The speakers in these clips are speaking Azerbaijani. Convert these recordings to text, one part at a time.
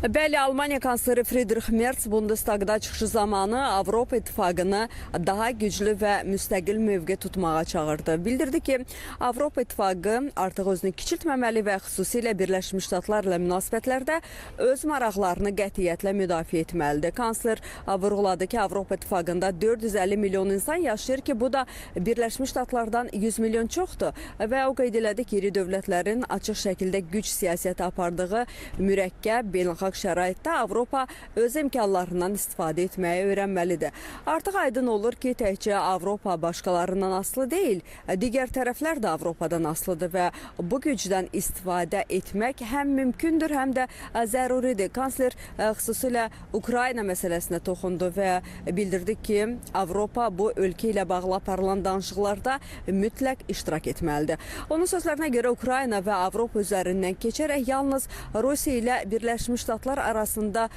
Bəli, Almaniya kansleri Friedrich Merz Bundestagda çıxışı zamanı Avropa İttifaqını daha güclü və müstəqil mövqe tutmağa çağırdı. Bildirdi ki, Avropa İttifaqı artıq özünü kiçiltməməli və xüsusilə Birləşmiş Ştatlarla münasibətlərdə öz maraqlarını qətiyyətlə müdafiə etməlidir. Kansler vurğuladı ki, Avropa İttifaqında 450 milyon insan yaşayır ki, bu da Birləşmiş Ştatlardan 100 milyon çoxdur və o qeyd elədi ki, iri dövlətlərin açıq şəkildə güc siyasəti apardığı mürəkkəb beynəlxalq şəraitdə Avropa öz imkanlarından istifadə etməyi öyrənməlidir. Artıq aydın olur ki, təkcə Avropa başqalarından asılı deyil, digər tərəflər də Avropadan asılıdır və bu gücdən istifadə etmək həm mümkündür, həm də zəruridir. Kansler xüsusilə Ukrayna məsələsinə toxundu və bildirdi ki, Avropa bu ölkə ilə bağlı aparılan danışıqlarda mütləq iştirak etməlidir. Onun sözlərinə görə Ukrayna və Avropa üzərindən keçərək yalnız Rusiya ilə Birləşmiş Ştatlar arasında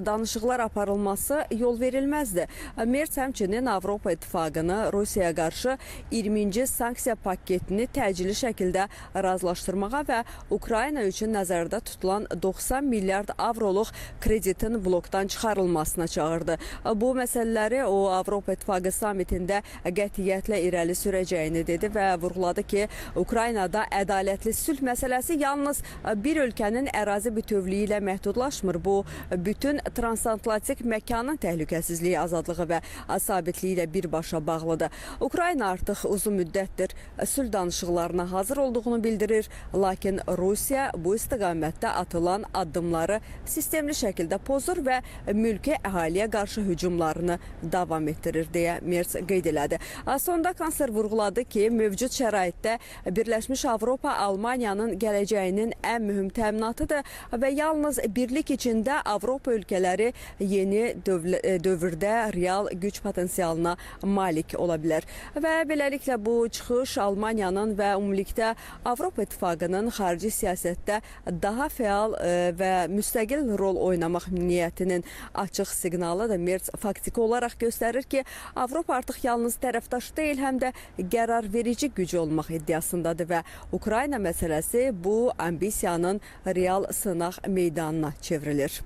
danışıqlar aparılması yol verilməzdi. Merz həmçinin Avropa İttifaqını Rusiyaya qarşı 20-ci sanksiya paketini təcili şəkildə razılaşdırmağa və Ukrayna üçün nəzərdə tutulan 90 milyard avroluq kreditin blokdan çıxarılmasına çağırdı. Bu məsələləri o Avropa İttifaqı samitində qətiyyətlə irəli sürəcəyini dedi və vurğuladı ki, Ukraynada ədalətli sülh məsələsi yalnız bir ölkənin ərazi bütövlüyü ilə məhdudlaşmır. Bu bütün transatlantik məkanın təhlükəsizliyi, azadlığı və sabitliyi ilə birbaşa bağlıdır. Ukrayna artıq uzun müddətdir sülh danışıqlarına hazır olduğunu bildirir, lakin Rusiya bu istiqamətdə atılan addımları sistemli şəkildə pozur və mülki əhaliyə qarşı hücumlarını davam etdirir deyə Merz qeyd elədi. Sonda kansler vurğuladı ki, mövcud şəraitdə Birləşmiş Avropa Almaniyanın gələcəyinin ən mühüm təminatıdır və yalnız birlik içində Avropa ölkələri yeni dövrdə real güc potensialına malik ola bilər. Və beləliklə bu çıxış Almaniyanın və ümumilikdə Avropa İttifaqının xarici siyasətdə daha fəal və müstəqil rol oynamaq niyyətinin açıq siqnalıdır. Merz faktiki olaraq göstərir ki, Avropa artıq yalnız tərəfdaş deyil, həm də qərarverici güc olmaq iddiasındadır və Ukrayna məsələsi bu ambisiyanın real sınaq meydanına çevrilir.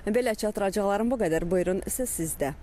Belə çatdıracaqlarım bu qədər. Buyurun, söz sizdə.